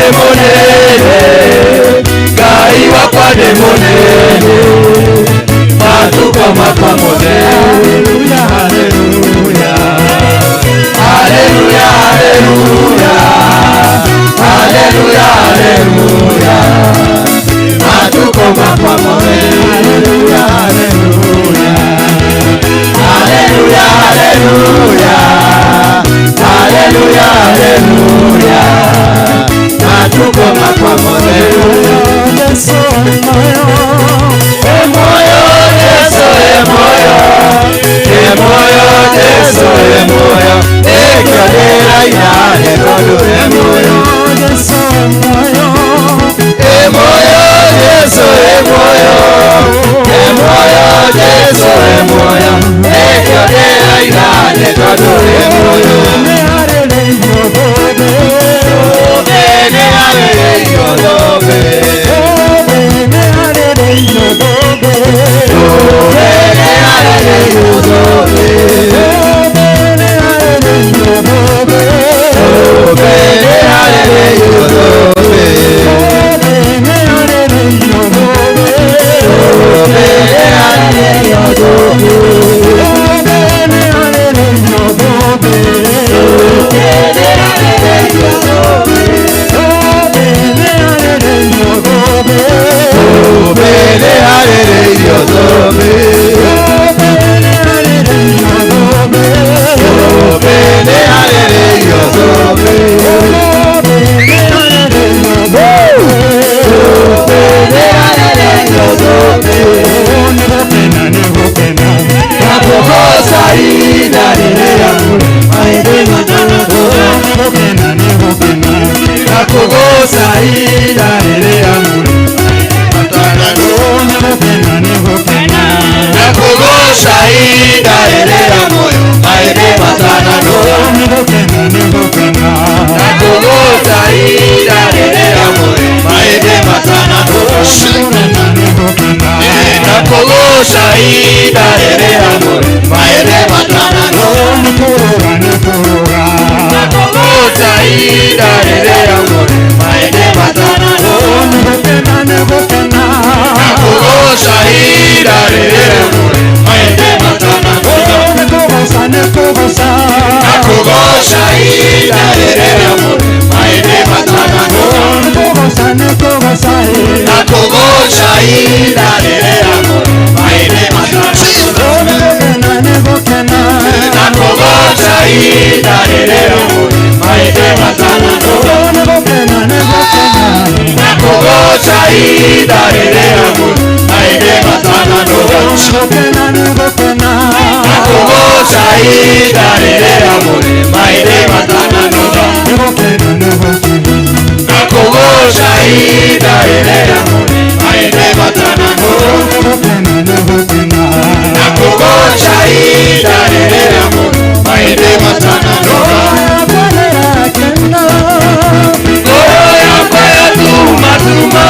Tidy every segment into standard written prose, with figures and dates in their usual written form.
nĩ mũnene, Ngai wakwa nĩ mũnene, matukũ makwa mothe. Haleluya, haleluya. Haleluya, haleluya. Haleluya, haleluya. Matukũ makwa mothe. Haleluya, haleluya. Haleluya, haleluya. Haleluya, haleluya. Matukũ makwa mothe. Yesu moyo. E moyo, Yesu, e moyo. E moyo, Yesu, e moyo. Ekĩonera inane tondũ e moyo. Yesu moyo. E moyo, Yesu, e moyo. E moyo, Yesu, e moyo. Ekĩonera inane tondũ e moyo. Nĩ arĩrĩirio thũmbĩ. Nĩ arĩrĩirio thũmbĩ. Thũmbĩ nĩ arĩrĩirio thũmbĩ. Thũmbĩ nĩ arĩrĩirio thũmbĩ. Thũmbĩ nĩ arĩrĩirio thũmbĩ. Thũmbĩ nĩ arĩrĩirio thũmbĩ. Thũmbĩ nĩ arĩrĩirio thũmbĩ. Thũmbĩ nĩ arĩrĩirio thũmbĩ. Thũmbĩ nĩ arĩrĩirio thũmbĩ. Thũmbĩ nĩ arĩrĩirio thũmbĩ. Thũmbĩ nĩ arĩrĩirio thũmbĩ. Thũmbĩ nĩ arĩrĩirio thũmbĩ. Thũmbĩ nĩ arĩrĩirio thũmbĩ. Thũmbĩ nĩ arĩrĩirio thũmbĩ. Thũmbĩ nĩ arĩrĩirio thũmbĩ. Thũmbĩ nĩ arĩrĩirio thũmbĩ. Nĩ gũkena, nĩ gũkena. Nakũgoca ihinda rĩrĩa maithe matanatũra. Nĩ gũkena, nĩ gũkena. Nakũgoca ihinda rĩrĩa matanatũra. Nĩ gũkena, nĩ gũkena. Nakũgoca ihinda rĩrĩa maithe matanatũra. Nĩ gũkena, nĩ gũkena. Nakũgoca ihinda rĩrĩa maithe matanatũra. Nĩ gũkena, nĩ gũkena. Nakũgoca ihinda rĩrĩa maithe matanatũra. Nĩ kũrũra, nĩ kũrũra. Nakũgoca ihinda rĩrĩa maithe matanatũra. Nĩ gũkena, nĩ gũkena. Nakũgoca ihinda rĩrĩa maithe matanatũra. Nĩ kũgoca, nĩ kũgoca. Nakũgoca ihinda rĩrĩa maithe matanatũra. Nĩ kũgoca, nĩ kũgoca, ĩ. Nakũgoca ihinda rĩrĩa maithe matanatũra. Nĩ gũkena, nĩ gũkena. Nakũgoca ihinda rĩrĩa maithe matanatũra. Nĩ gũkena, nĩ gũkena. Nakũgoca ihinda rĩrĩa maithe matanatũra. Nĩ gũkena, nĩ gũkena. Nakũgoca ihinda rĩrĩa maithe matanatũra. Nĩ gũkena, nĩ gũkena. Nakũgoca ihinda rĩrĩa maithe matanatũra. Nĩ gũkena, nĩ gũkena. Nakũgoca ihinda rĩrĩa maithe matanatũra. Yakwa nĩrakena. Ngoro yakwa yatumatuma,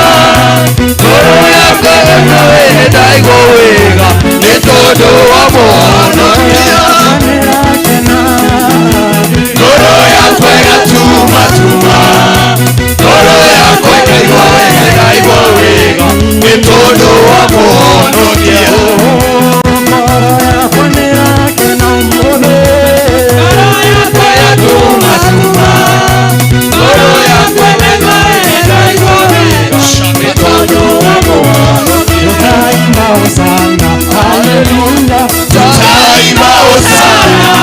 ngoro yakwa nawe ndaigua wega nĩ tondũ wa Mũhonokia. Nĩrakena. Ngoro yakwa ĩgatumatuma, ngoro yakwa ĩkaigua wega, ndaigua wega nĩ tondũ wa Mũhonokia. Ngoro yakwa nĩrakena ũmũthĩ. Ngoro yakwa yatumatuma, ngoro yakwa ndaigua wega nĩ tondũ wa Mũhonokia. Tutaimba hosana, haleluya. Tutaimba hosana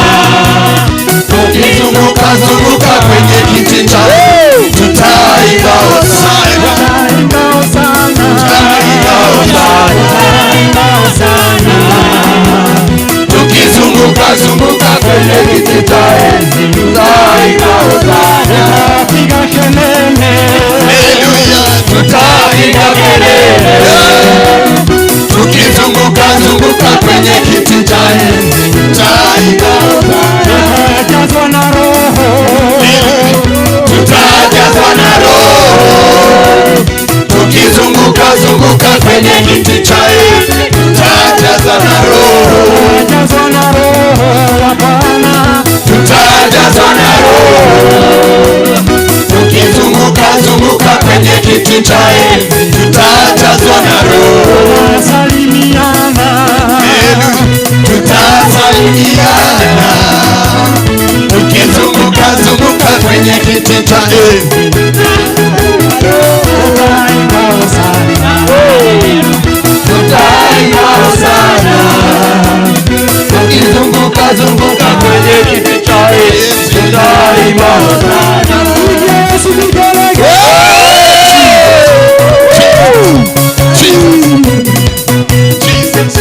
tukizunguka zunguka kwenye kiti cha, tutaimba hosana, Tutaimba hosana, tutaimba hosana, tutaimba hosana. Tukizunguka zunguka kwenye kiti cha enzi, tutaimba hosana. Tutapiga kelele. Haleluya, tutapiga kelele tukizunguka zunguka kwenye kiti cha enzi, tutaimba hosana. Tutajazwa na Roho. Tutajazwa na Roho tukizunguka zunguka kwenye kiti cha enzi, tutajazwa na Roho. Tutajazwa na Roho wa Bwana. Tutajazwa na Roho tukizunguka zunguka. kiti cha enzi, tutajazwa na Roho. Salimiana, Tutasalimiana tukizunguka zunguka kwenye kiti cha enzi. Tutaimba hosana, Tutaimba hosana tukizunguka zunguka kwenye kiti cha enzi. Tutaimba hosana. Yesu vigelegele. Jesus.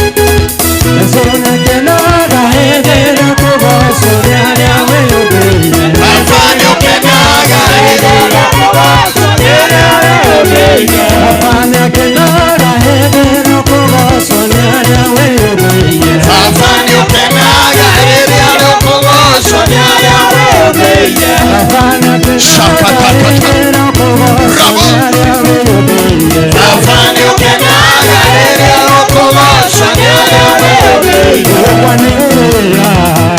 Yesu nakenaga hĩndĩ ĩrĩa kũgocwo nĩ arĩa wĩyũmbĩire. Baba nĩũkenaga hĩndĩ ĩrĩa kũgocwo nĩ arĩa wĩyũmbĩire. Baba nĩakenaga hĩndĩ ĩrĩa kũgocwo nĩ arĩa wĩyũmbĩire. Baba nĩũkenaga hĩndĩ ĩrĩa kũgocwo nĩ arĩa wĩyũmbĩire. Baba nĩakenaga hĩndĩ ĩrĩa kũgocwo nĩ arĩa wĩyũmbĩire. Baba nĩũkenaga hĩndĩ ĩrĩa kũgocwo nĩ arĩa wĩyũmbĩire. Ũkwanĩrĩra,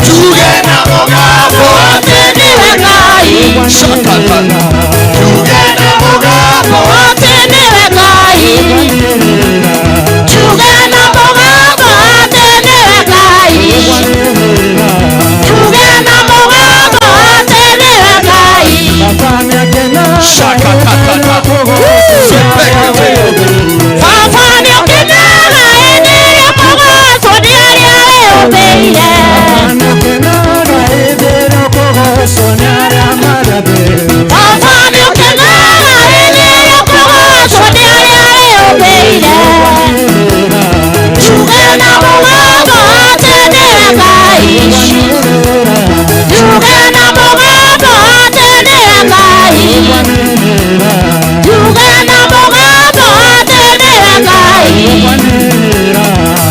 Tuge na mũgambo atĩ nĩwe Ngai. ũkwanĩrĩra, Tuge na mũgambo atĩ nĩwe Ngai. ũkwanĩrĩra, Tuge na mũgambo atĩ nĩwe Ngai. ũkwanĩrĩra. Tuge na mũgambo atĩ nĩwe Ngai. Baba nĩakenaga hĩndĩ ĩrĩa kũgocwo nĩ arĩa wĩyũmbĩire. Baba nĩũkenaga hĩndĩ ĩrĩa kũgocwo nĩ arĩa wĩyũmbĩire. Baba nĩakenaga hĩndĩ ĩrĩa kũgocwo nĩ arĩa marĩ. Baba nĩũkenaga hĩndĩ ĩrĩa kũgocwo nĩ arĩa wĩyũmbĩire. Tuge na mũgambo atĩ nĩwe Ngai. Tuge na mũgambo atĩ nĩwe Ngai. Tuge na mũgambo atĩ nĩwe Ngai.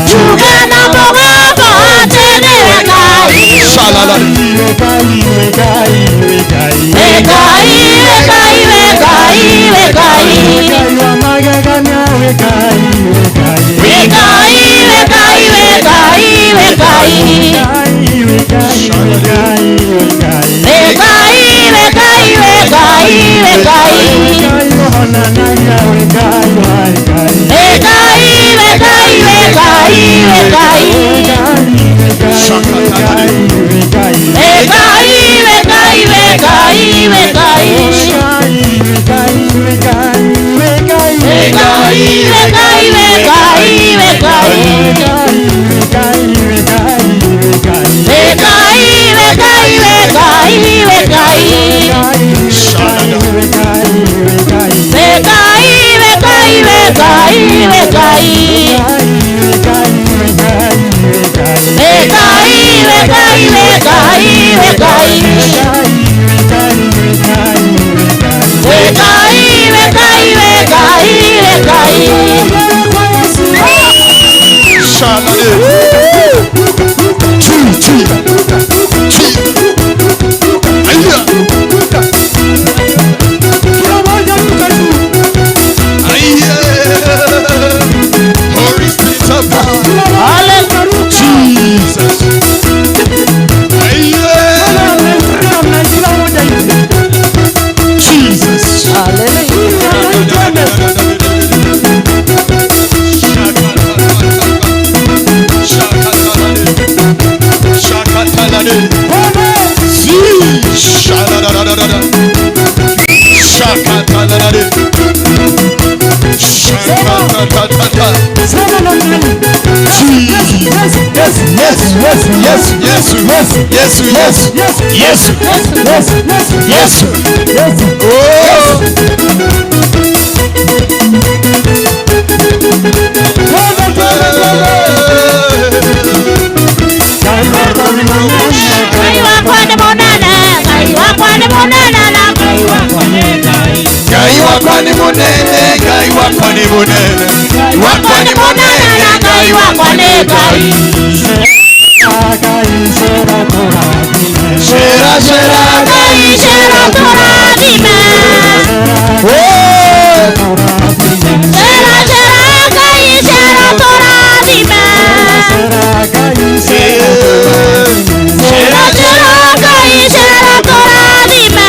Tuge na mũgambo atĩ nĩwe Ngai. We Ngai, we Ngai, we Ngai, we Ngai. We Ngai, we Ngai, we Ngai, we Ngai. We Ngai, we Ngai, we Ngai, we Ngai. We Ngai, we Ngai, we Ngai, we Ngai. We Ngai, we Ngai, we Ngai, we Ngai. We Ngai, we Ngai, we Ngai, we Ngai. We Ngai, we Ngai, we Ngai, we Ngai. We Ngai, we Ngai, we Ngai, we Ngai. We Ngai, we Ngai, we Ngai, we Ngai. We Ngai, we Ngai, we Ngai, we Ngai. Holy Spirit of God. Jesus. Jesus. Yes, yes, yes, yes, yes, yes, yes, yes, yes. Oh. Ngai wakwa nĩ mũnene, Ngai wakwa nĩ mũnene na Ngai wakwa nĩ Ngai. Ngai wakwa nĩ mũnene, Ngai wakwa nĩ mũnene, Wakwa nĩ mũnene na Ngai wakwa nĩ Ngai. Shera shera Ngai cera tũrathime. Cera cera Ngai cera tũrathime. Cera cera Ngai cera tũrathime.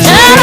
Cera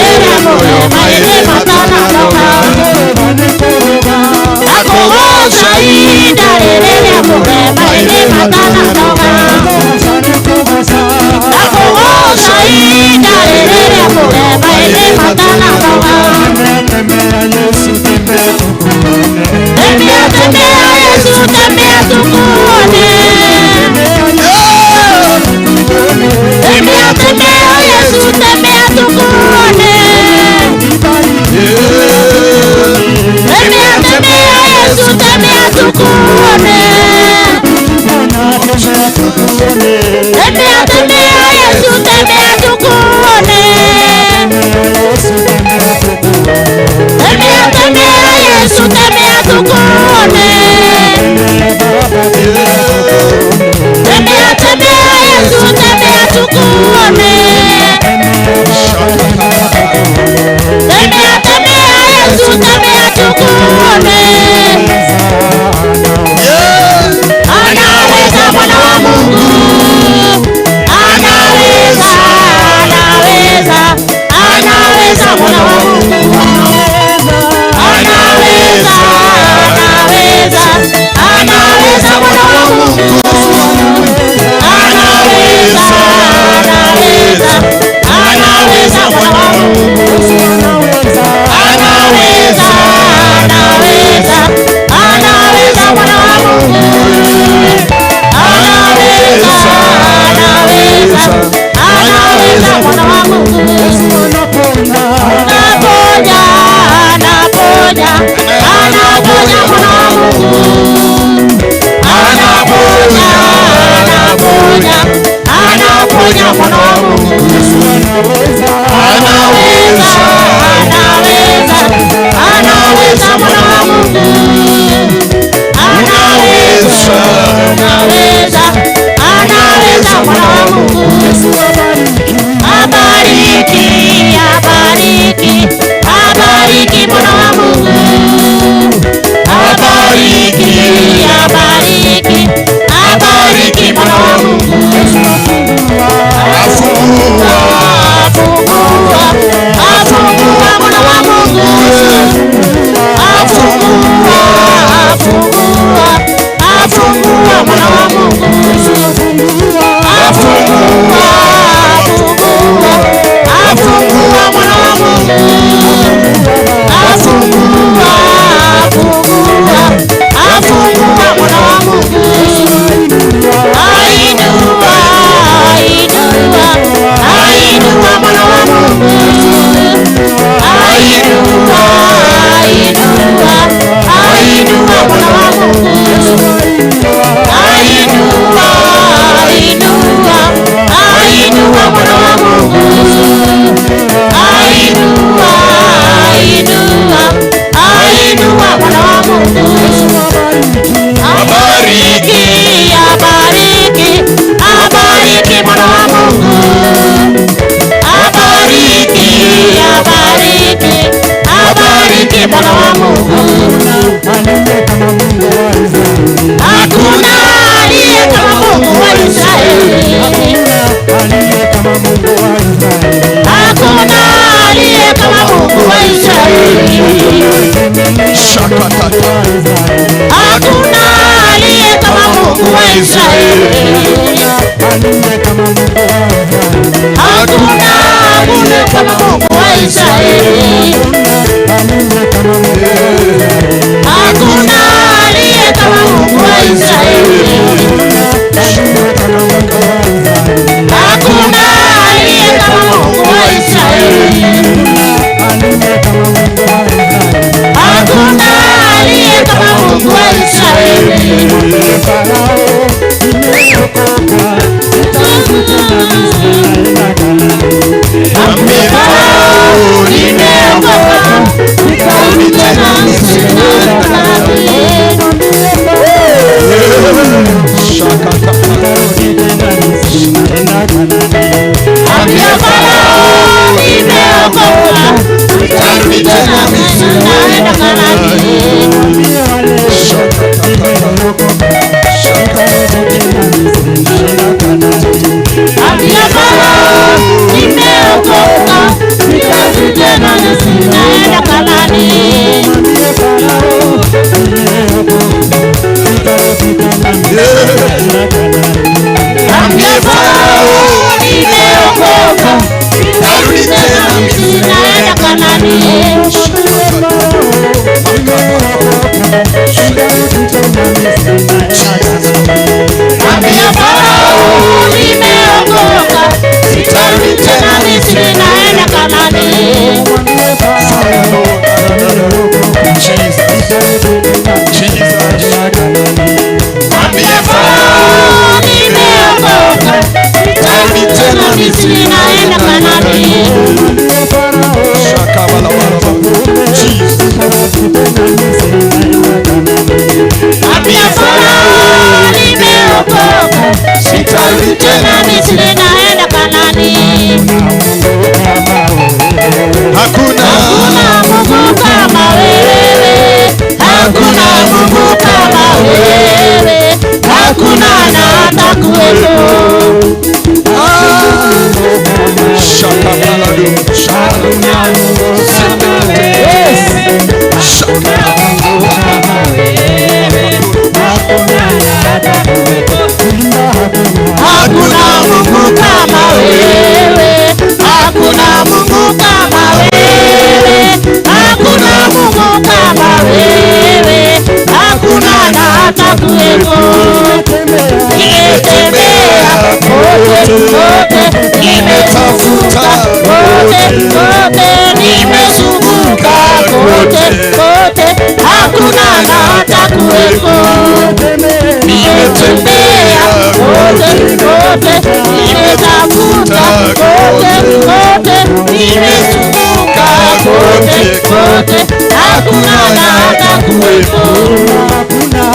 Ihinda rĩrĩ rĩa kũgema ĩndĩ matananoga. Ndakũgooca ihinda rĩrĩ rĩa kũgema ĩndĩ matananoga. Tembea, tembea Yesu, tembea tukuone. Tembea, tembea Yesu, tembea tukuone. Tembea, tembea Yesu, tembea tukuone. Tembea, tembea Yesu, tembea tukuone. Tembea, tembea Yesu, tembea tukuone. Tembea, tembea Yesu, tembea tukuone. Tembea, tembea Yesu, tembea tukuone. Anaweza Mwana wa Mungu. Anaweza, anaweza, anaweza Mwana wa Mungu. Anaweza, anaweza, anaweza Mwana wa Mungu. Anaweza, anaweza, anaweza Mwana wa Mungu. Anaweza, anaweza, anaweza Mwana wa Mungu. Anaweza, anaweza, anaweza Mwana wa Mungu. Anaponya, anaponya, anaponya Mwana wa Mungu. Anaponya, anaponya, anaponya Mwana wa Mungu. Anaweza, anaweza, anaweza Mwana wa Mungu. Anaweza, anaweza, anaweza Mwana wa Mungu. Abariki, abariki, abariki Mwana wa Mungu. Abariki, abariki, abariki Mwana wa Mungu. Afungua, afungua, afungua Mwana wa Mungu. Afungua, afungua, afungua Mwana wa Mungu. Afungua, afungua, afungua Mwana wa Mungu. Afungua, afungua, afungua Mwana wa Mungu. Ainua, ainua, ainua Mwana wa Mungu. Ainua, ainua, ainua Mwana wa Mungu. Ainua, ainua, ainua Mwana wa Mungu. Ainua, ainua, ainua Mwana wa Mungu. Abariki, abariki, abariki Mwana wa Mungu. Abariki, abariki, abariki Mwana wa Mungu. Hakuna aliye kama Mungu wa Israeli. Hakuna aliye kama Mungu wa Israeli. Hakuna aliye kama Mungu wa Israeli. Hakuna aliye kama Mungu wa Israeli. Hakuna aliye kama Mungu wa Israeli. Hakuna aliye kama Mungu wa Israeli. Hakuna aliye kama Mungu wa Israeli. Nimeokoka, Hakuna Mungu kama wewe, hakuna na hata kuwepo. Hakuna Mungu kama wewe, hakuna Mungu kama wewe, hakuna Mungu kama wewe, hakuna na hata kuwepo. Nimetembea kote kote, nimetafuta kote kote, nimezunguka kote kote, hakuna na hata kuwepo. Nimetembea kote kote, nimetafuta kote kote, nimezunguka kote kote, hakuna na hata kuwepo.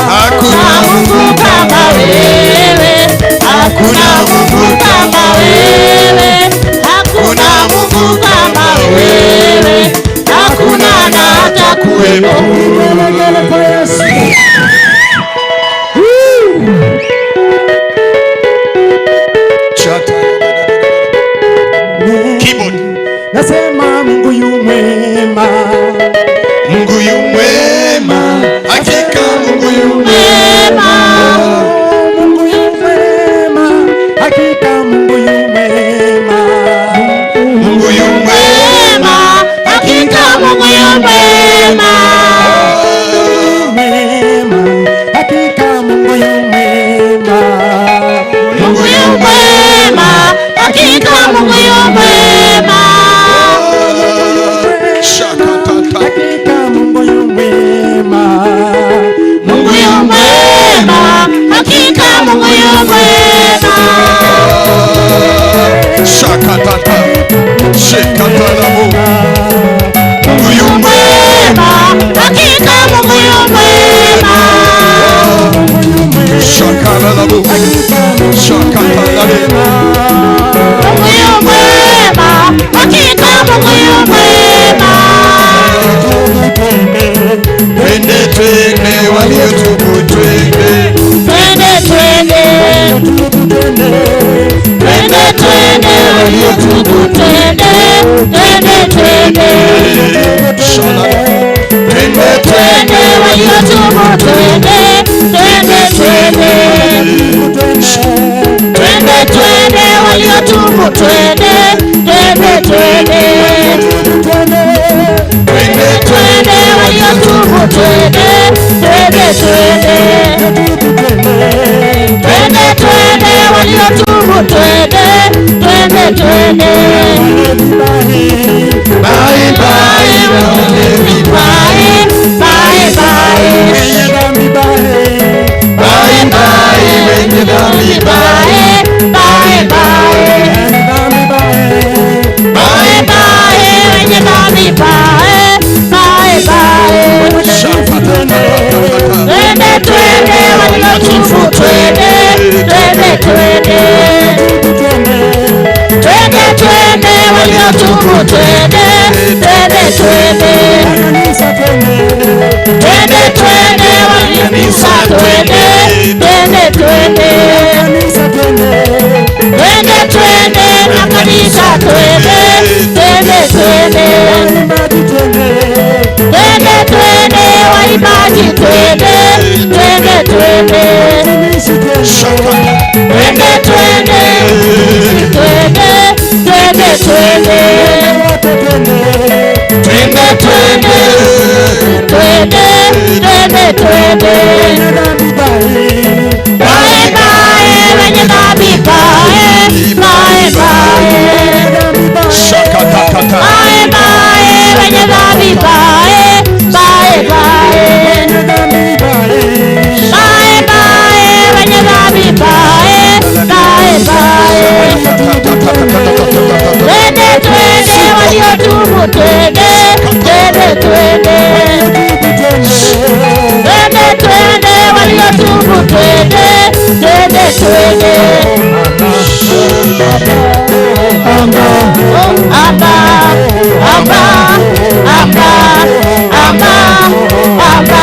Hakuna Mungu kama wewe, hakuna Mungu kama wewe, hakuna Mungu kama wewe, hakuna na hata kuwepo. Keyboard. Nasema Mungu yu mwema, Mungu yu mwema, hakika Mungu yu mwema, Mungu yu mwema, hakika Mungu yu mwema, Mungu yu mwema, hakika Mungu yu mwema, mwema, hakika Mungu yu mwema, Mungu yu mwema, hakika Mungu yu mwema, hakika Mungu yu mwema, Mungu yu mwema, hakika Mungu yu mwema. Shakatata, shekatalabo. Mungu yu mwema, hakika Mungu yu mwema, Shakalalabo, shakatalabo. Mungu yu mwema, hakika Mungu yu mwema. Twende twende waliotubu twende, Twende twende, twende twende waliotubu twende, twende twende, twende twende waliotubu twende, twende twende, twende twende waliotubu twende, twende twende, twende twende waliotubu twende, twende twende, twende twende waliotubu twende, twende twende. Bye bye walevi, Bye bye bye. bye bye wenye dhambi, Bye bye bye. bye Bye bye wenye dhambi, bye bye bye. Twende twende waliotubu twende, twende twende, twende twende waliotubu twende, twende twende, twende twende waliotubu twende, twende twende, twende twende na kanisa twende, twende twende, twende twende waimbaji twende, twende twende, twende twende, twende twende twende, twende twende, twende twende twende. Bye bye wenye dhambi, bye bye bye. Shakatakata, Bye bye wenye dhambi, bye bye bye. Bye bye wenye dhambi, bye bye bye. Twende twende waliotubu twende, twende twende, twende twende waliotubu twende, twende twende. Aba, aba, aba, aba, aba,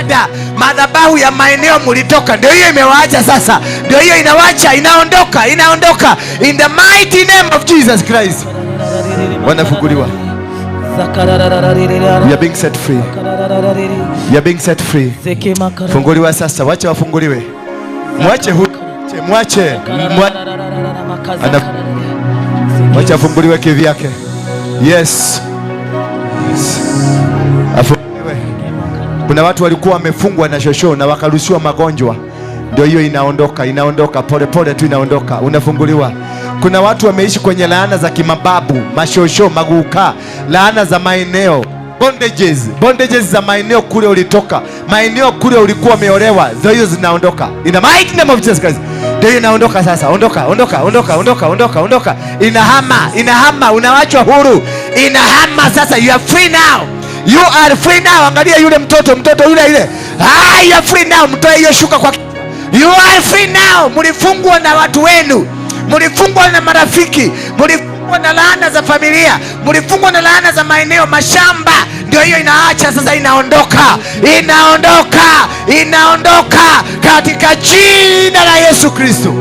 Dada, madhabahu ya maeneo mlitoka ndio hiyo imewaacha sasa. Ndio hiyo inawacha, inaondoka, inaondoka in the mighty name of Jesus Christ. Wanafunguliwa. You are being set free. You are being set free. Funguliwa sasa, wacha wafunguliwe. Mwache huyu, mwache. Wacha afunguliwe kivyake. Yes. Afunguliwe. Kuna watu walikuwa wamefungwa na shosho na wakaruhusiwa magonjwa. Ndio hiyo inaondoka, inaondoka pole pole tu inaondoka. Unafunguliwa. Kuna watu wameishi kwenye laana za kimababu, mashosho, maguka, laana za maeneo, bondages, bondages za maeneo kule ulitoka, maeneo kule ulikuwa umeolewa, ndio hiyo zinaondoka. In the mighty name of Jesus Christ. Ndio inaondoka sasa. Ondoka, ondoka, ondoka, ondoka, ondoka, ondoka. Inahama, inahama, unawachwa huru. Inahama sasa, you are free now. You are free now. Angalia yule mtoto, mtoto yule yule. Ah, you are free now. Mtoe hiyo shuka kwa. You are free now. Mlifungwa na watu wenu. Mlifungwa na marafiki, mlifungwa na laana za familia, mlifungwa na laana za maeneo, mashamba. Ndio hiyo inaacha sasa, inaondoka, inaondoka, inaondoka katika jina la Yesu Kristo.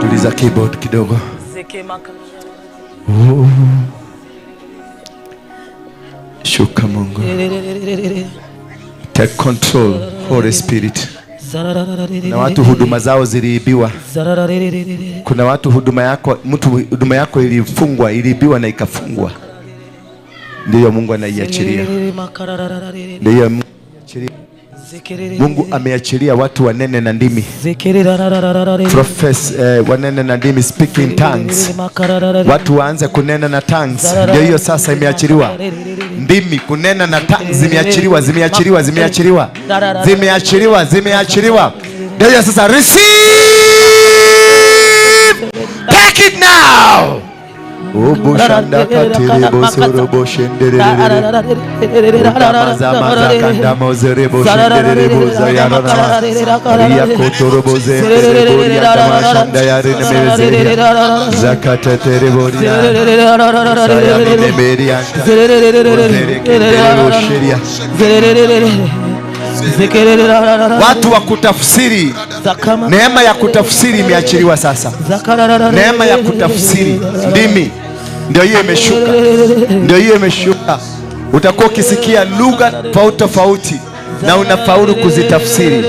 Tuliza keyboard kidogo. Oh. Shuka Mungu. Take control, Holy Spirit. Na watu huduma zao ziliibiwa. Kuna watu huduma yako, mtu huduma yako ilifungwa, iliibiwa na ikafungwa. Ndiyo Mungu anaiachilia. Ndiyo Mungu anaiachilia. Mungu ameachilia watu wanene na ndimi. Profess, wanene na ndimi, speak in tongues. Watu waanze kunena na tongues. Ndio hiyo sasa imeachiliwa. Ndimi kunena na tongues zimeachiliwa, zimeachiliwa, zimeachiliwa. Zimeachiliwa, zimeachiliwa. Ndio hiyo sasa, receive. Take it now. Ubushanda katiribo sorobo shenderere. Utamazama zerebo shenderere zayarana. Ria kotorobo zerebo riatamashanda yarene mezeri. Zakata terebo ria. Sayamine merianta. Zereke sheria. Watu wa kutafsiri. Neema ya kutafsiri imeachiliwa sasa. Neema ya kutafsiri ndimi ndio hiyo imeshuka. Ndio hiyo imeshuka. Utakuwa ukisikia lugha tofauti tofauti na unafaulu kuzitafsiri.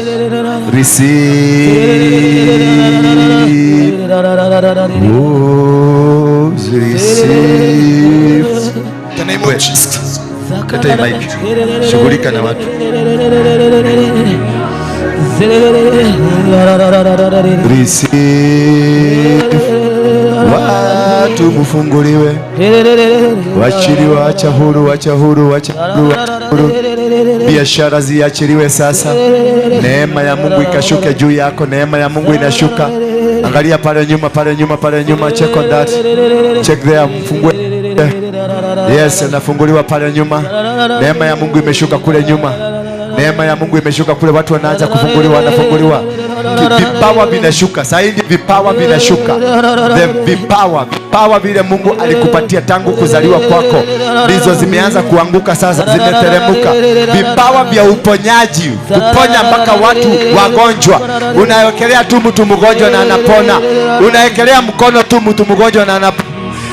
Receive. Oh, receive. Leta hii mic. Shughulika na watu. Receive. Watu mfunguliwe. Wachiliwe, acha huru, acha huru, acha huru, huru. Biashara ziachiliwe sasa. Neema ya Mungu ikashuke juu yako. Neema ya Mungu inashuka. Angalia pale nyuma, pale nyuma, pale nyuma. Check on that. Check there, mfungue. Yes, nafunguliwa pale nyuma. Neema ya Mungu imeshuka kule nyuma. Neema ya Mungu imeshuka kule, watu wanaanza kufunguliwa, wanafunguliwa. Vipawa vinashuka. Sasa hivi vipawa vinashuka. The vipawa, vipawa vile Mungu alikupatia tangu kuzaliwa kwako ndizo zimeanza kuanguka sasa, zimeteremuka. Vipawa vya uponyaji, kuponya mpaka watu wagonjwa. Unawekelea tu mtu mgonjwa na anapona. Unawekelea mkono tu mtu mgonjwa na anapona.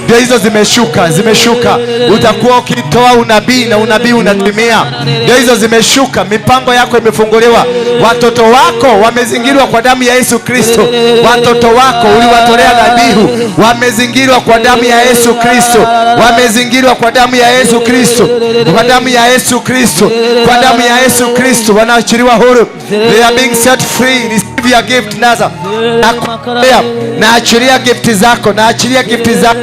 Ndio hizo zimeshuka, zimeshuka. Utakuwa ukitoa unabii na unabii unatimia. Ndio hizo zimeshuka. Mipango yako imefunguliwa. Watoto wako wamezingirwa kwa damu ya Yesu Kristo. Watoto wako uliwatolea dhabihu, wamezingirwa kwa damu ya Yesu Kristo. Wamezingirwa kwa damu ya Yesu Kristo. Kwa damu ya Yesu Kristo. Kwa damu ya Yesu Kristo wanaachiliwa huru. They are being set free. Receive your gift Naza. Naachilia gift zako, naachilia gift zako.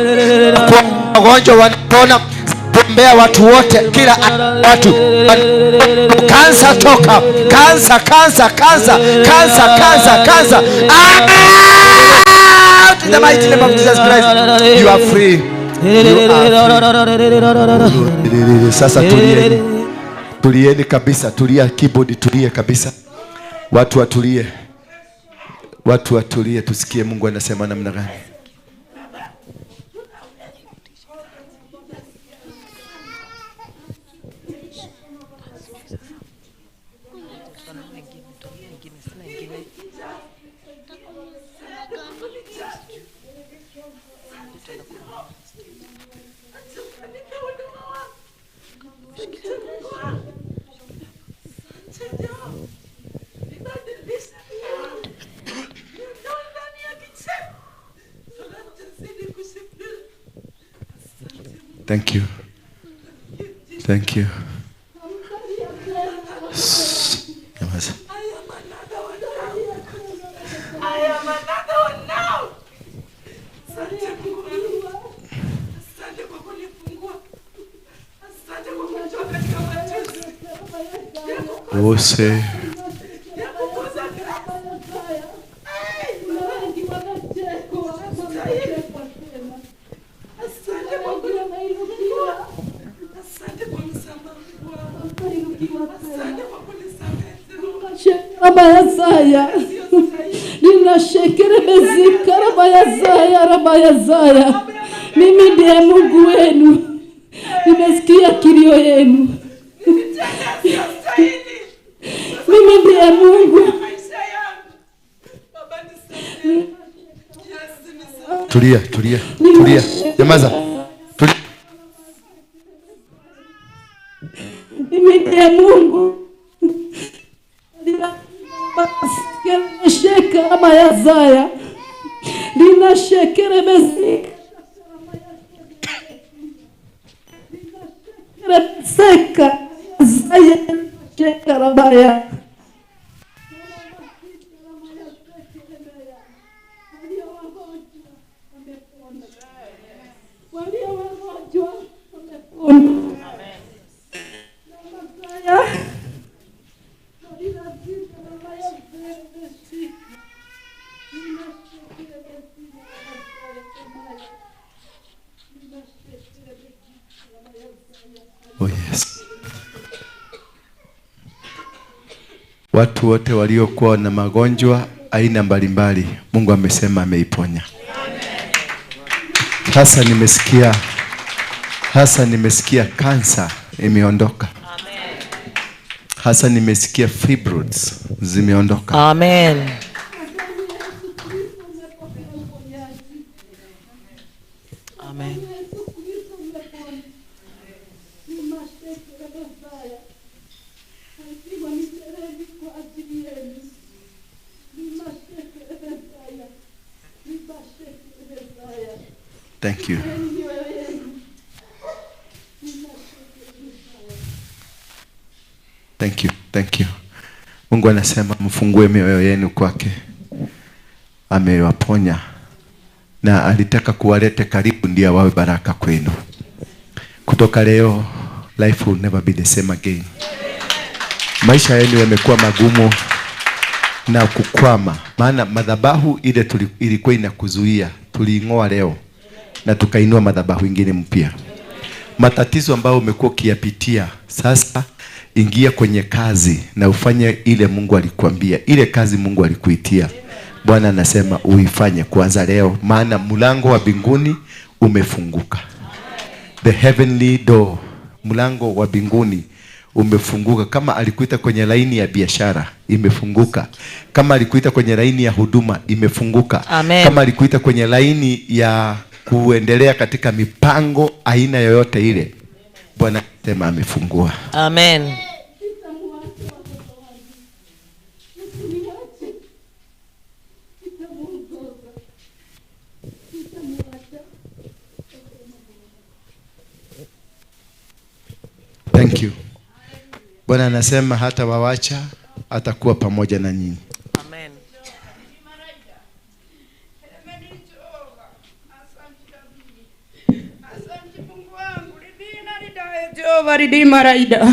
Kwa wagonjwa wanapona, ombea watu wote, kila watu. Kansa toka, kansa, kansa, kansa, kansa, kansa, kansa. Out in the mighty name of Jesus Christ. You are free. You are free. Sasa tulieni. Tulieni kabisa, tulia keyboard, tulie kabisa. Watu watulie. Watu watulie, tusikie Mungu anasema namna gani. Thank you. Thank you. Nyamaza. I am another one now. Asante Mungu. Asante kwa kunifungua. Asante kwa kunitoa katika machozi. Ose. Ya kukosa kazi. Asante kwa kunifungua. Asante kwa msamaha wako. Asante kwa kunisamehe. Rabayazaya ninashekeremezika rabayazaya rabayazaya. Mimi ndiye Mungu wenu, nimesikia kilio yenu. Mimi ndiye Mungu. Tulia, tulia, tulia. Nyamaza. Tulia. Mimi ndiye Mungu. Sheka rabayazaya ninashekeremezika seka zaya sheka rabaya. Oh yes. Watu wote waliokuwa na magonjwa aina mbalimbali, Mungu amesema ameiponya. Hasa nimesikia kansa imeondoka. Hasa nimesikia fibroids zimeondoka. Amen. Amen. Thank you. Thank you. Thank you. Mungu anasema mfungue mioyo yenu kwake. Amewaponya na alitaka kuwalete karibu ndio wawe baraka kwenu. Kutoka leo life will never be the same again. Maisha yenu yamekuwa magumu na kukwama, maana madhabahu ile ilikuwa inakuzuia tuliingoa leo na tukainua madhabahu ingine mpya. Matatizo ambayo umekuwa ukiyapitia sasa, ingia kwenye kazi na ufanye ile Mungu alikuambia, ile kazi Mungu alikuitia. Bwana anasema uifanye kuanza leo, maana mlango wa mbinguni umefunguka. The heavenly door, mlango wa mbinguni umefunguka. Kama alikuita kwenye laini ya biashara, imefunguka. Kama alikuita kwenye laini ya huduma, imefunguka. Amen. Kama alikuita kwenye laini ya kuendelea katika mipango aina yoyote ile, Bwana sema amefungua. Amen. Thank you. Bwana anasema hata wawacha, atakuwa pamoja na nyinyi. Amen. Jehova ridima raida.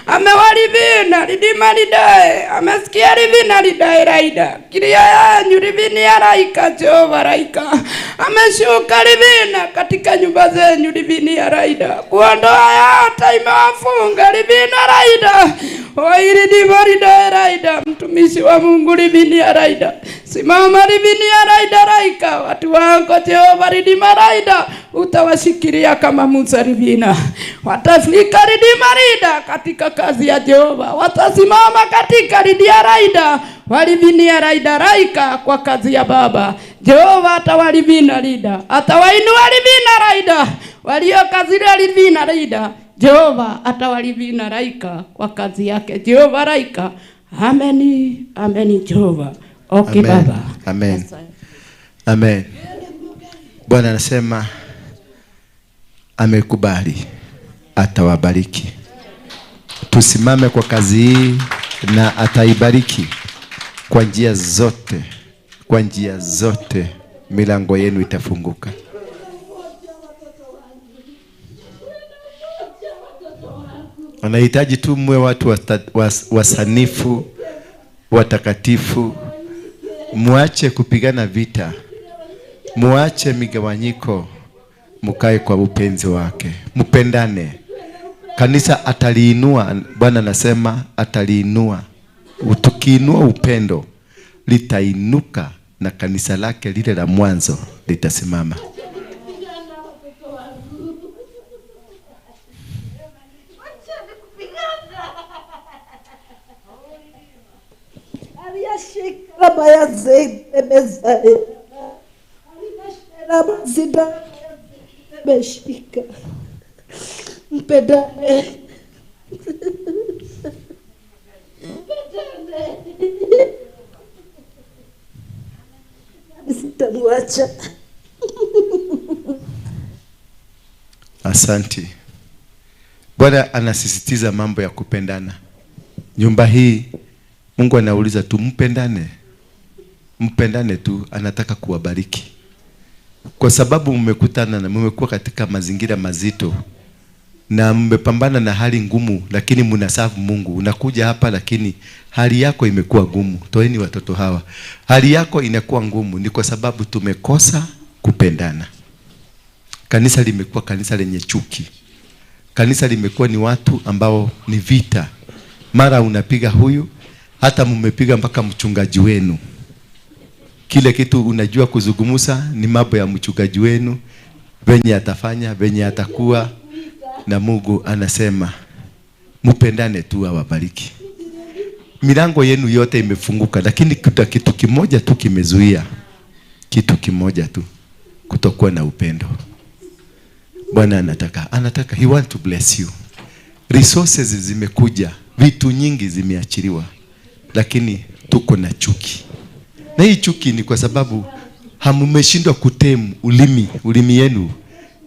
Amewalivina ridima ridae. Amesikia rivina ridae raida. Kilia yanyu rivini ya raika Jehova raika. Ameshuka rivina katika nyumba zenyu rivini ya raida. Kuondoa yote imewafunga rivina raida. Oi ridima ridae raida. Mtumishi wa Mungu rivini ya raida. Simama rivini ya raida raika. Watu wako Jehova ridima raida. Utawashikilia kama Musa rivina. Watafika ridima rida katika kazi ya Jehova. Watasimama katika ridia raida. Walivinia raida raika kwa kazi ya Baba. Jehova atawalivina rida. Atawainua livina raida. Walio kazira livina raida. Jehova atawalivina raika kwa kazi yake. Jehova raika. Ameni, ameni Jehova. Okay, amen. Baba. Amen. Amen. Bwana anasema Amekubali, atawabariki. Tusimame kwa kazi hii na ataibariki kwa njia zote. Kwa njia zote milango yenu itafunguka. Anahitaji tu mwe watu wasanifu, watakatifu. Muache kupigana vita, muache migawanyiko, mukae kwa upenzi wake, mupendane. Kanisa ataliinua, Bwana anasema ataliinua. Tukiinua upendo litainuka na kanisa lake lile la mwanzo litasimama. Asante. Bwana anasisitiza mambo ya kupendana. Nyumba hii Mungu anauliza tu mpendane. Mpendane tu, anataka kuwabariki. Kwa sababu mmekutana na mmekuwa katika mazingira mazito na mmepambana na hali ngumu, lakini mnasafu Mungu. Unakuja hapa lakini hali yako imekuwa ngumu. Toeni watoto hawa. Hali yako inakuwa ngumu ni kwa sababu tumekosa kupendana. Kanisa limekuwa kanisa lenye chuki. Kanisa limekuwa ni watu ambao ni vita. Mara unapiga huyu, hata mmepiga mpaka mchungaji wenu. Kile kitu unajua kuzungumza ni mambo ya mchungaji wenu, venye atafanya, venye atakuwa. Na Mungu anasema mpendane tu, awabariki. Milango yenu yote imefunguka, lakini kuna kitu kimoja tu kimezuia. Kitu kimoja tu, kutokuwa na upendo. Bwana anataka, he want to bless you. Resources zimekuja, vitu nyingi zimeachiliwa, lakini tuko na chuki. Na hii chuki ni kwa sababu hamumeshindwa kutemu ulimi. Ulimi yenu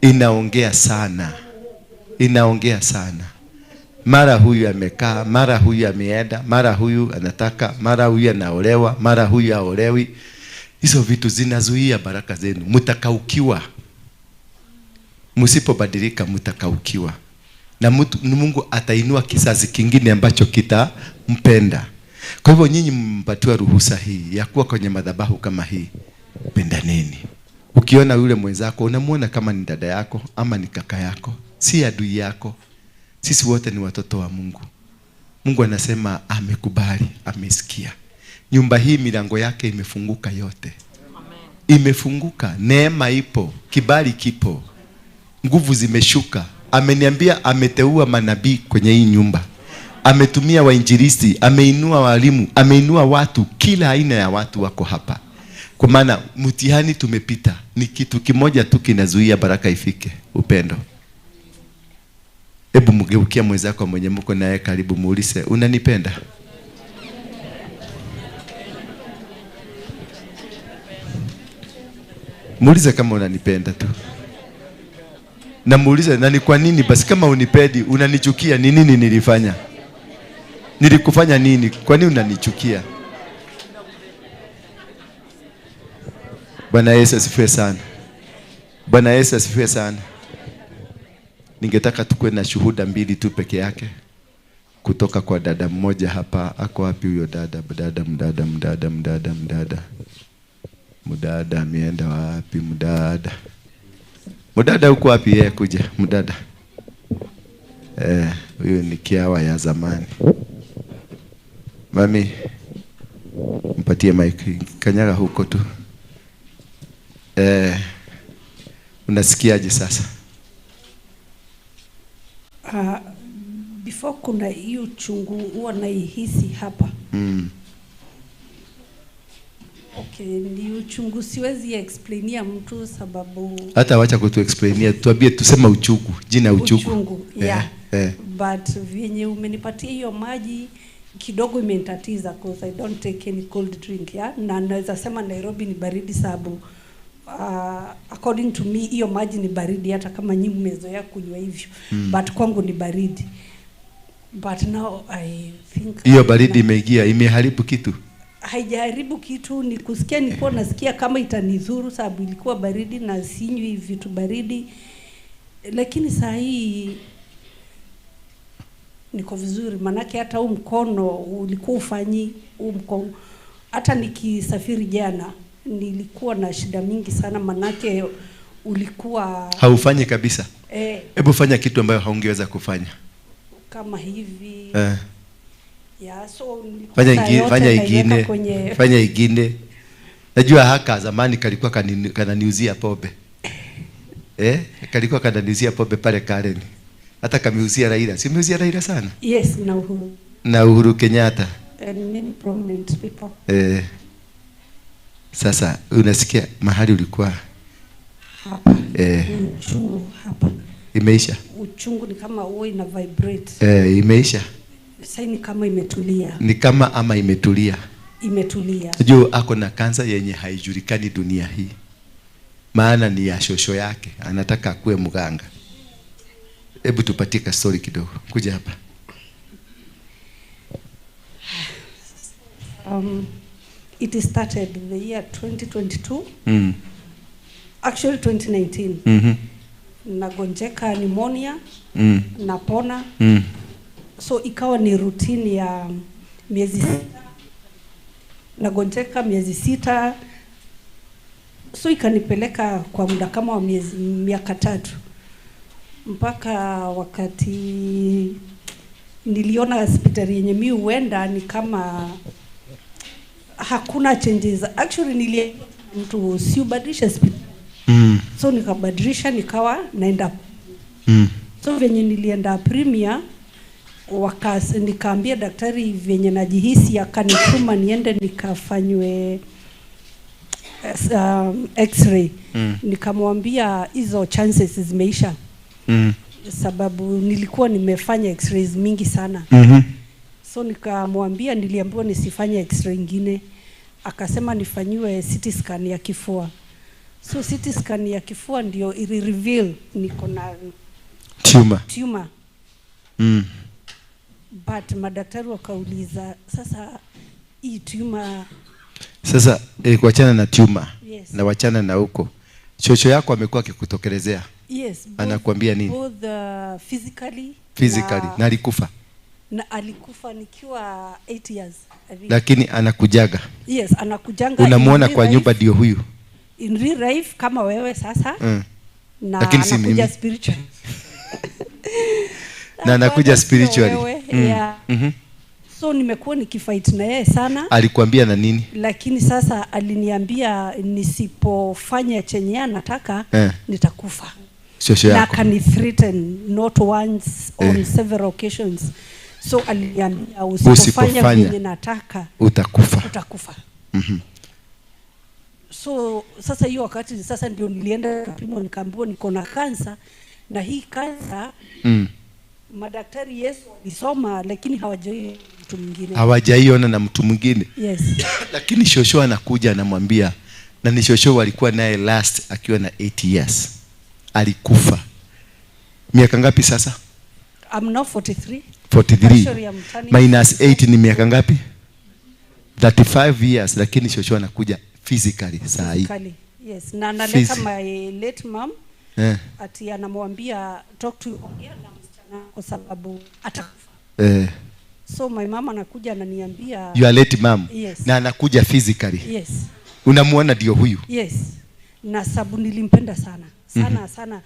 inaongea sana. Inaongea sana. Mara huyu amekaa, mara huyu ameenda, mara huyu anataka, mara huyu anaolewa, mara huyu haolewi. Hizo vitu zinazuia baraka zenu. Mtakaukiwa. Msipobadilika mtakaukiwa. Na Mungu atainua kizazi kingine ambacho kitampenda. Kwa hivyo nyinyi mpatiwa ruhusa hii ya kuwa kwenye madhabahu kama hii. Pendaneni. Ukiona yule mwenzako unamuona kama ni dada yako ama ni kaka yako, si adui yako. Sisi wote ni watoto wa Mungu. Mungu anasema amekubali, amesikia. Nyumba hii milango yake imefunguka yote. Amen. Imefunguka, neema ipo, kibali kipo. Nguvu zimeshuka. Ameniambia ameteua manabii kwenye hii nyumba. Ametumia wainjilisti, ameinua walimu, ameinua watu, kila aina ya watu wako hapa. Kwa maana mtihani tumepita, ni kitu kimoja tu kinazuia baraka ifike, upendo. Hebu mgeukia mwenzako mwenye mko naye karibu, muulize, unanipenda? Muulize kama unanipenda tu. Na muulize, na ni kwa nini basi kama unipendi, unanichukia, ni nini nilifanya? Nilikufanya nini? Kwa nini unanichukia? Bwana Yesu asifiwe sana. Bwana Yesu asifiwe sana. Ningetaka tukue na shuhuda mbili tu peke yake kutoka kwa dada mmoja hapa. Ako wapi huyo dada? Dada, mdada, mdada, mdada, mdada. Mdada ameenda wapi? Mdada. Mdada uko wapi yeye kuja? Mdada. Huyo ni kiawa ya zamani. Mami, mpatie mic. Kanyaga huko tu. Unasikiaje sasa? Before kuna hiyo uchungu huwa naihisi hapa. Okay, ni uchungu siwezi explainia mtu sababu. Hata wacha kutu explainia, tuambie tusema uchungu, jina uchungu. Uchungu, yeah. But venye umenipatia hiyo maji kidogo imenitatiza because I don't take any cold drink, yeah. Na naweza sema Nairobi ni baridi sababu According to me hiyo maji ni baridi, hata kama nyinyi mmezoea kunywa hivyo, but kwangu ni baridi. But now I think hiyo baridi imeingia, imeharibu kitu. Haijaharibu kitu, ni kusikia nilikuwa nasikia kama itanidhuru sababu ilikuwa baridi na sinywi vitu baridi. Lakini saa hii niko vizuri, manake hata huu mkono ulikuwa ufanyi huu mkono. Hata nikisafiri jana nilikuwa na shida mingi sana, manake ulikuwa haufanyi kabisa. Hebu fanya kitu ambayo haungeweza kufanya. Kama hivi. Yeah, so fanya ingine. Najua haka zamani kalikuwa kananiuzia pombe. Kalikuwa kananiuzia pombe pale Karen. Hata kamiuzia Raila. Si miuzia Raila sana? Yes, na Uhuru. Na Uhuru Kenyatta. And many prominent people. Sasa unasikia mahali ulikuwa hapa. Uchungu hapa. Imeisha. Uchungu ni kama huwa ina vibrate. Imeisha. Sasa ni kama imetulia. Ni kama ama imetulia. Imetulia. Juu ako na kansa yenye haijulikani dunia hii. Maana ni ya shosho yake, anataka akuwe mganga. Hebu tupatie ka story kidogo. Kuja hapa. It started the year 2022. Actually 2019. Nagonjeka pneumonia. Napona. So ikawa ni routine ya miezi 6. Nagonjeka miezi 6. So ikanipeleka kwa muda kama wa miaka 3. Mpaka wakati niliona hospitali yenye mimi huenda ni kama hakuna changes. Actually nili mtu si ubadilisha hospitali. So nikabadilisha nikawa naenda. So venye nilienda Premier, nikaambia daktari venye najihisi, akanituma niende nikafanywe x-ray. Nikamwambia hizo chances zimeisha. Sababu nilikuwa nimefanya x-rays mingi sana. So nikamwambia, niliambiwa nisifanye x-ray nyingine. Akasema nifanyiwe CT scan ya kifua. So CT scan ya kifua ndio ili reveal niko na tumor. But madaktari wakauliza sasa hii tumor. Sasa kuachana na tumor. Yes. Na wachana na huko. Chocho yako amekuwa akikutokelezea. Yes. Anakuambia nini? Both physically. Na alikufa. Na alikufa nikiwa 8 years. Lakini anakujaga. Yes, anakujanga. Unamuona kwa nyumba ndio huyu. In real life kama wewe sasa. Na lakini si mimi. Spiritual. Na anakuja spiritually. Yeah. So nimekuwa nikifight na yeye sana. Alikuambia na nini? Lakini sasa aliniambia nisipofanya chenye anataka nitakufa. Shosho yako. Na akani threaten not once on several occasions. So aliniambia usipofanya chenye nataka utakufa. Utakufa. So sasa hiyo wakati sasa ndio nilienda kupimwa, nikaambiwa niko na kansa, na hii kansa madaktari Yesu walisoma lakini hawajai mtu mwingine. Hawajaiona na mtu mwingine. Yes. Lakini shosho anakuja anamwambia, na ni shosho walikuwa naye last akiwa na 8 years. Alikufa. Miaka ngapi sasa? I'm now 43. 43. Minus 8 ni miaka ngapi? 35 years, lakini shosho anakuja physically saa hii. Yes, na analeta my late mom. Ati anamwambia talk to ongea na msichana kwa sababu atakufa. So my mama anakuja ananiambia you are late mom. Yes. Na anakuja physically. Yes. Unamuona ndio huyu. Yes. Na sababu nilimpenda sana. Sana sana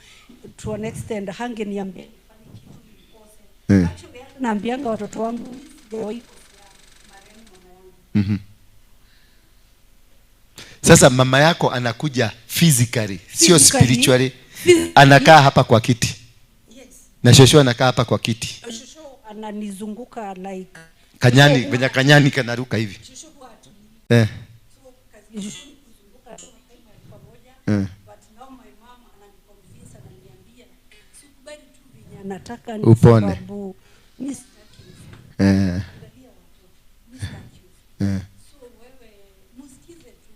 to an extent hangeniambia kitu. Actually naambianga watoto wangu Sasa mama yako anakuja physically, sio spiritually. Anakaa hapa kwa kiti. Yes. Na shosho anakaa hapa kwa kiti. Shosho ananizunguka like kanyani, kwenye kanyani kanaruka hivi. Shosho huwa atuli. So kazi shosho kuzunguka pamoja. But now my mom ananiconvince, ananiambia sikubali tu venye anataka ni sababu mimi sitaki. So wewe msikize tu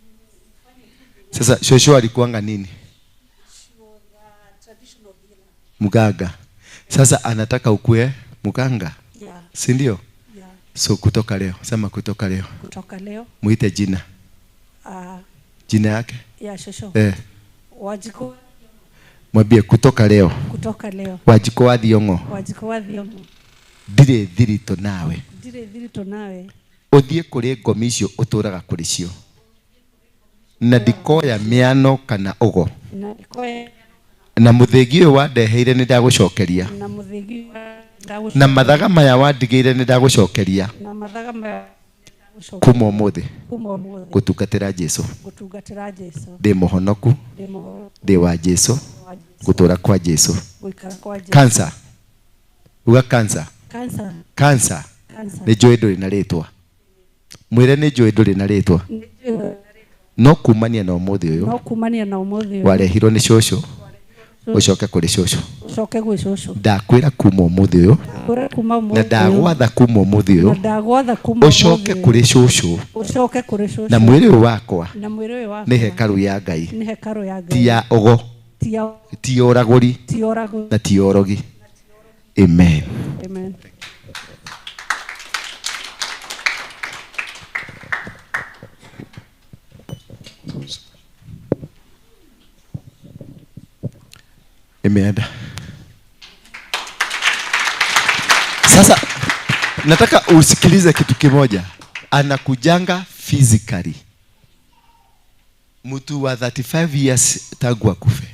ufanye tu. Sasa shosho alikuanga nini? Mganga. Sasa anataka ukue mganga. Yeah. Si ndio? Yeah. So kutoka leo, sema kutoka leo. Kutoka leo. Muite jina. Jina yake? Ya shosho. Wajiko. Mwambie kutoka leo. Kutoka leo. Wajiko wa Thiong'o. Wajiko wa Thiong'o. Ndirĩ thiritũ nawe. Ndirĩ thiritũ nawe. Ũthiĩ kũrĩ ngomi icio ũtũraga kũrĩ cio. Na ndikoya mĩano kana ũgo. Na ndikoya. Na mũthĩgi ũyũ wandeheire nĩ ndagũcokeria. Na mũthĩgi na mathaga maya wandigĩire nĩ ndagũcokeria. Na mathaga maya kuma ũmũthĩ. Kuma ũmũthĩ. Gũtungatĩra Jesũ. Gũtungatĩra Jesũ. Ndĩ mũhonoku. Ndĩ wa Jesũ. Gũtũra kwa Jesũ. Gũikara kwa Jesũ. Cancer. Uga cancer. Cancer. Cancer. Cancer. Nĩ njũĩ ndũrĩ na rĩtwa. Mwĩre nĩ njũĩ ndũrĩ na rĩtwa. No kumania na ũmũthĩ ũyũ. No kumania na ũmũthĩ ũyũ. Warehirwo nĩ cũcũ. Ũcoke kũrĩ cũcũ. Ũcoke gwĩ cũcũ. Ndakwĩra kuma ũmũthĩ ũyũ. Ndakwĩra kuma ũmũthĩ. Na ndagwatha kuma ũmũthĩ ũyũ. Na ndagwatha kuma ũmũthĩ. Ũcoke kũrĩ cũcũ. Ũcoke kũrĩ cũcũ. Na mwĩrĩ ũyũ wakwa. Na mwĩrĩ ũyũ wakwa. Nĩ hekarũ ya Ngai. Nĩ hekarũ ya Ngai. Ti ya ũgo. Ti ya ũragũri. Ti ya ũragũri. Na ti ya ũrogi. Amen. Amen. Imeenda. Sasa nataka usikilize kitu kimoja. Anakujanga physically. Mtu wa 35 years tangu akufe.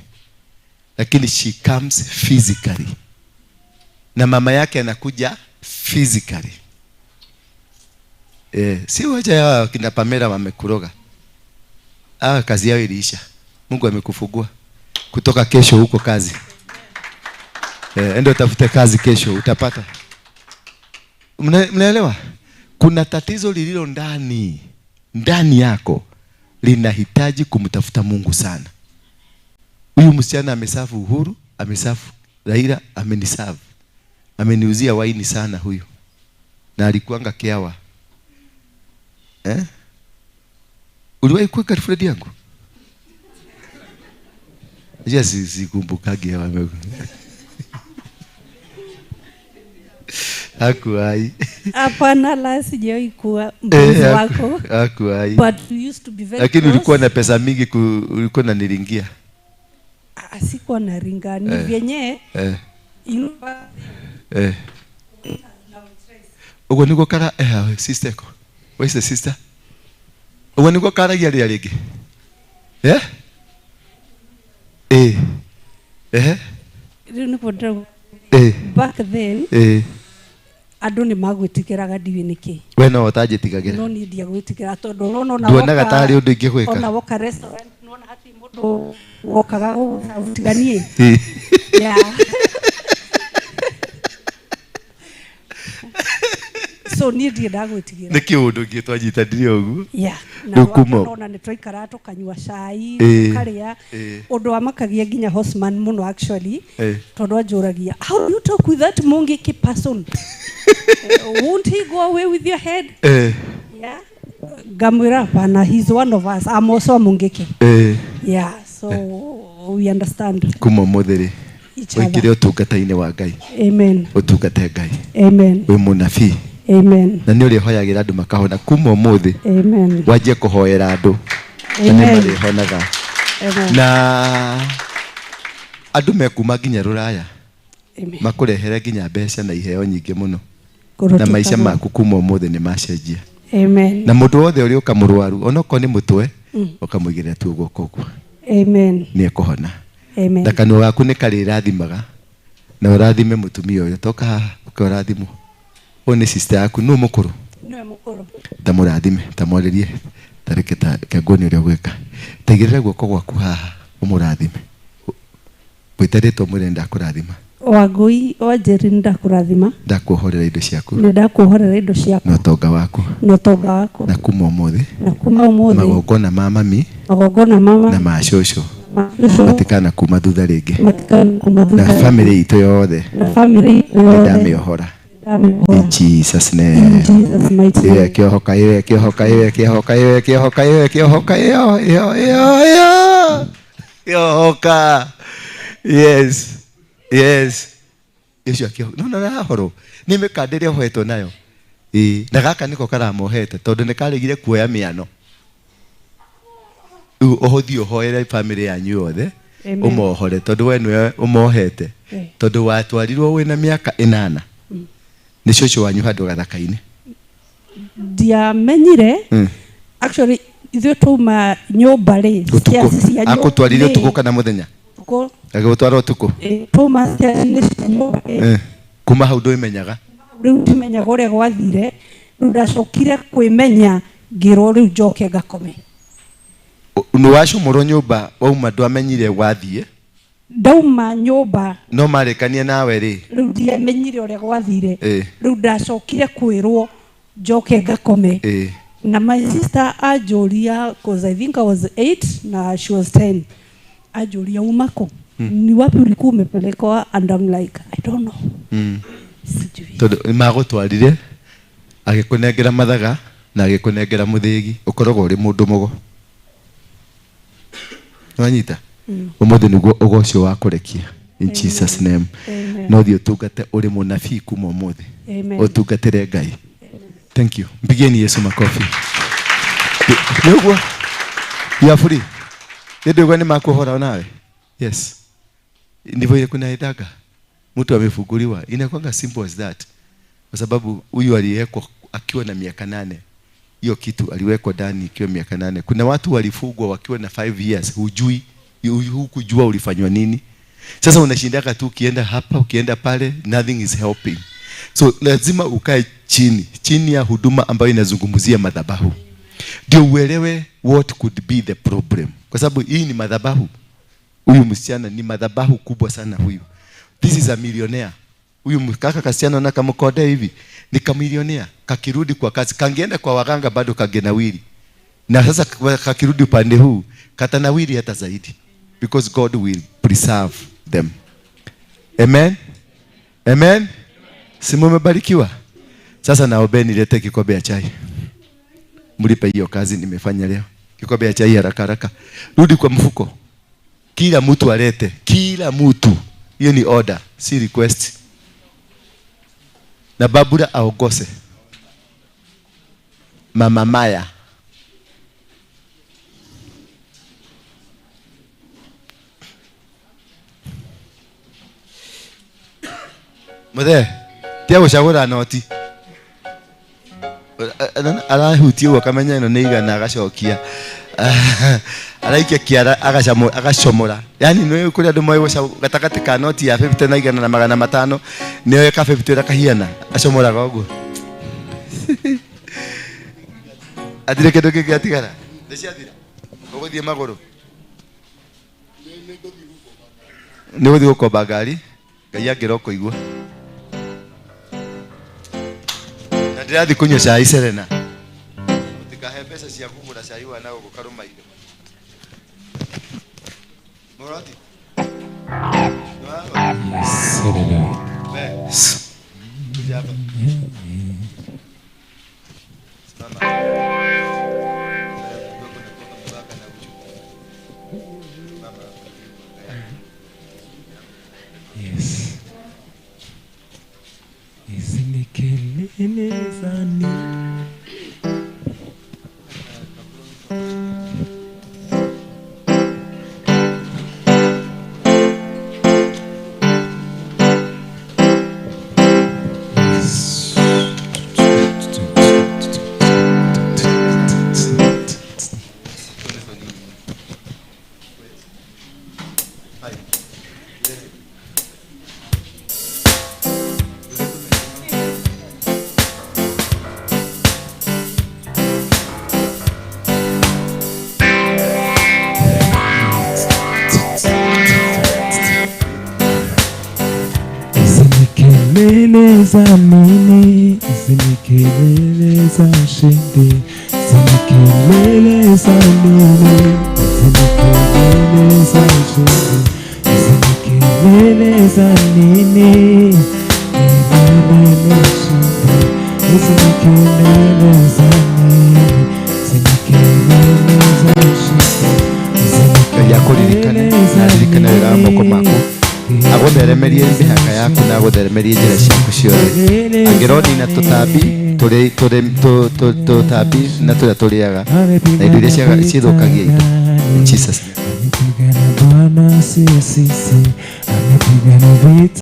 Lakini she comes physically. Na mama yake anakuja physically. Si wacha ya kina Pamela wamekuroga. Kazi yao iliisha. Mungu amekufungua. Kutoka kesho huko kazi. Endo utafute kazi kesho utapata. Mnaelewa? Kuna tatizo lililo ndani yako linahitaji kumtafuta Mungu sana. Huyu msichana amesafu Uhuru, amesafu Raila, amenisafu. Ameniuzia waini sana huyu. Na alikuanga kiawa. Uliwahi kuwa girlfriend yangu? Yes, sikumbukagi hawa. Hakuwahi. Hapana, la sijawahi kuwa mpenzi wako. Hakuwahi. But we used to be very lakini close. Ulikuwa na pesa mingi ulikuwa unaniringia. Sikuwa naringa, ni vyenye. Ugo niko kara sister ko. Where is the sister? Ugo niko kara gia ria ringi. Back then andu ni magwitikiraga ndiwi niki. We no utanjitigagira. No ni ndiagwitikira tondu urona ona nduonaga tari undu ingigwika. Ona woka restaurant nona hati mundu wokaga gutiganie. Yeah. So ni ndiendagwitigira. Niki undu ngi twanyitanire uguo. Yeah. Na ona ni twaikara tukanyua cai tukaria undu wamakagia nginya Hosman muno actually tondu anjuragia how do you talk with that Mungiki person? Won't he go away with your head? Yeah. Ngamwira hapana, he's one of us. I'm also a Mungiki. Yeah, so we understand. Kuma muthiri uingire utungata-inĩ wa Ngai. Amen. Utungate Ngai. Amen. Wi munabii. Amen. Na nĩ ũrĩhoyagĩra andũ makahona kuma ũmũthĩ. Amen. Wanjie kũhoera andũ. Na nĩ marĩhonaga. Amen. Na andũ mekuma nginya rũraya. Amen. Makũrehere nginya mbeca na iheo nyingĩ mũno. Na maica maku kuma ũmũthĩ nĩ macenjia. Amen. Na mũndũ wothe ũrĩa ũka mũrwaru onokorwo nĩ mũtwe ũkamũigĩrĩra tu guoko ũguo. Amen. Nĩ ekũhona. Amen. Na kanua gaku nĩ karĩrathimaga na ũrathime mũtumia ũyũ toka haha ũke ũrathimwo. Ũyũ nĩ sister yaku nũ mũkũrũ? Nĩwe mũkũrũ. Ta mũrathime, ta mwarĩrie, ta reke ta nguone ũrĩa ũgwĩka. Ta igĩrĩra guoko gwaku haha ũmũrathime. Mwĩte rĩtwa mwĩre ndakũrathima. Wangũi wa Njeri ndakũrathima. Ndakuohorera indo ciaku. Nĩ ndakuohorera indo ciaku. Na ũtonga waku. Na ũtonga waku. Na kuma ũmũthĩ. Na kuma ũmũthĩ. Magongona ma mami. Magongona ma mami. Na ma cũcũ. Matikana kuma thutha rĩngĩ. Matikana kuma thutha. Na family itũ yothe. Na family itũ yothe. Nĩndamĩohora. In Jesus name. Jesus mighty name. Kĩohoka ĩwe, kĩohoka ĩwe, kĩohoka ĩwe, kĩohoka ĩwe, kĩohoka ĩyo, ĩyo, ĩyo, ĩyo. Kĩohoka. Yes. Yes. Yesu akĩohoka. No, no, no, horo. Nĩ mĩkanda ĩrĩa ohetwo nayo. Ĩĩ, na gaka nĩko karamohete tondũ nĩ karegire kuoya mĩano. Rĩu ũhũthiĩ ũhoere family yanyu yothe. Amen. Ũmohore tondũ we nĩwe ũmohete. Tondũ watwarirwo wĩna mĩaka 8. Nĩ cũcũ wanyu handũ gathaka-inĩ. Ndiamenyire. Actually ithuĩ twauma nyũmba rĩ, Ũtukũ. Akũtwarire ũtukũ kana mũthenya? Ũtukũ. Agĩgũtwara ũtukũ? Twauma stairs-inĩ cia nyũmba rĩ. Kuma hau ndũimenyaga? Rĩu ndimenyaga ũrĩa gwathire. Rĩu ndacokire kwĩmenya ngĩrwo rĩu njoke ngakome. Nĩ wacomorwo nyũmba wauma ndwamenyire wathiĩ? Ndauma nyũmba. No marĩkanie nawe rĩ? Rĩu ndiamenyire ũrĩa gwathire. Rĩu ndacokire kwĩrwo njoke ngakome. Na my sister anjũria, cause I think I was 8 na she was 10. Anjũria uma kũ? Ni wapi ulikuwa umepelekwa? And I'm like, I don't know. Sijui. Tondũ magũtwarire agĩkũnengera mathaga na agĩkũnengera mũthĩgi, ũkoragwo ũrĩ mũndũ mũgo. Nĩwanyita? Ũmũthĩ nĩguo ũgo ũcio wa kũrekia. In Jesus name. No thiĩ ũtungate ũrĩ mũnabii kuma ũmũthĩ. Ũtungatĩre Ngai. Thank you. Mpigieni Yesu makofi. Nĩũguo? You are free. Nĩ nĩ makuhora nawe? Yes. Ndivyo ile kunaendaga. Mtu amefunguliwa. Inakuwa simple as that. Kwa sababu huyu aliwekwa akiwa na miaka 8. Hiyo kitu aliwekwa ndani ikiwa miaka 8. Kuna watu walifungwa wakiwa na 5 years. Hujui, hukujua ulifanywa nini. Sasa unashindaka tu ukienda hapa, ukienda pale, nothing is helping. So lazima ukae chini, chini ya huduma ambayo inazungumzia madhabahu. Ndio uelewe what could be the problem. Kwa sababu hii ni madhabahu. Huyu msichana ni madhabahu kubwa sana huyu. This is a millionaire. Huyu kaka kasichana na kamkode hivi ni kamilionea. Kakirudi kwa kazi, kangeenda kwa waganga bado kagenawili. Na sasa kakirudi upande huu katanawili hata zaidi. Because God will preserve them. Amen. Amen. Si mmebarikiwa? Sasa naomba nilete kikombe ya chai. Mlipe hiyo kazi nimefanya leo. Kikombe ya chai haraka haraka. Rudi kwa mfuko. Kila mtu alete, kila mtu. Hiyo ni order, si request. Na babura aogose. Mama Maya. Muthe, tia gũcagũra noti. Arahutia ũguo akamenya ĩno nĩ igana agacokia. Araikia kĩara agacomora. Yaani nĩ kũrĩ andũ moĩ gatagatĩ ka noti ya 50 na igana na magana matano nĩoĩ ka 50 ũrĩa kahiana acomoraga ũguo. Atirĩ kĩndũ kĩngĩ atigara. Nĩ ciathira. Ũgũthiĩ magũrũ. Nĩ ũgũthiĩ gũkomba ngari. Ngai angĩra ũkũigua. Na ndĩrathiĩ kũnyua cai Serena. Mũtikahe mbeca cia kũgũra cai wa na gũkũ Karũmaire. Mũroti. Serena. Kuja hapa. Simama. Yes. Hizi ni kelele za nini? Kelele za nini? Hizi ni kelele za ushindi. Hizi ni kelele za nini? Hizi ni kelele za ushindi. Hizi ni kelele za nini? Kelele Milele ushindi. Hizi ni kelele za nini? Hizi ni kelele za ushindi. Hizi ni Ngai akũririkane kelele na za aririkane wĩra wa moko maku, nini? agũtheremerie mĩhaka yaku na agũtheremerie njĩra ciaku ciothe. Angĩronina tũtambi tũtambi na tũrĩa tũrĩaga na indo iria cithũkagia indo. In Jesus' name. Amepigana Bwana, sio sisi, amepigana vita.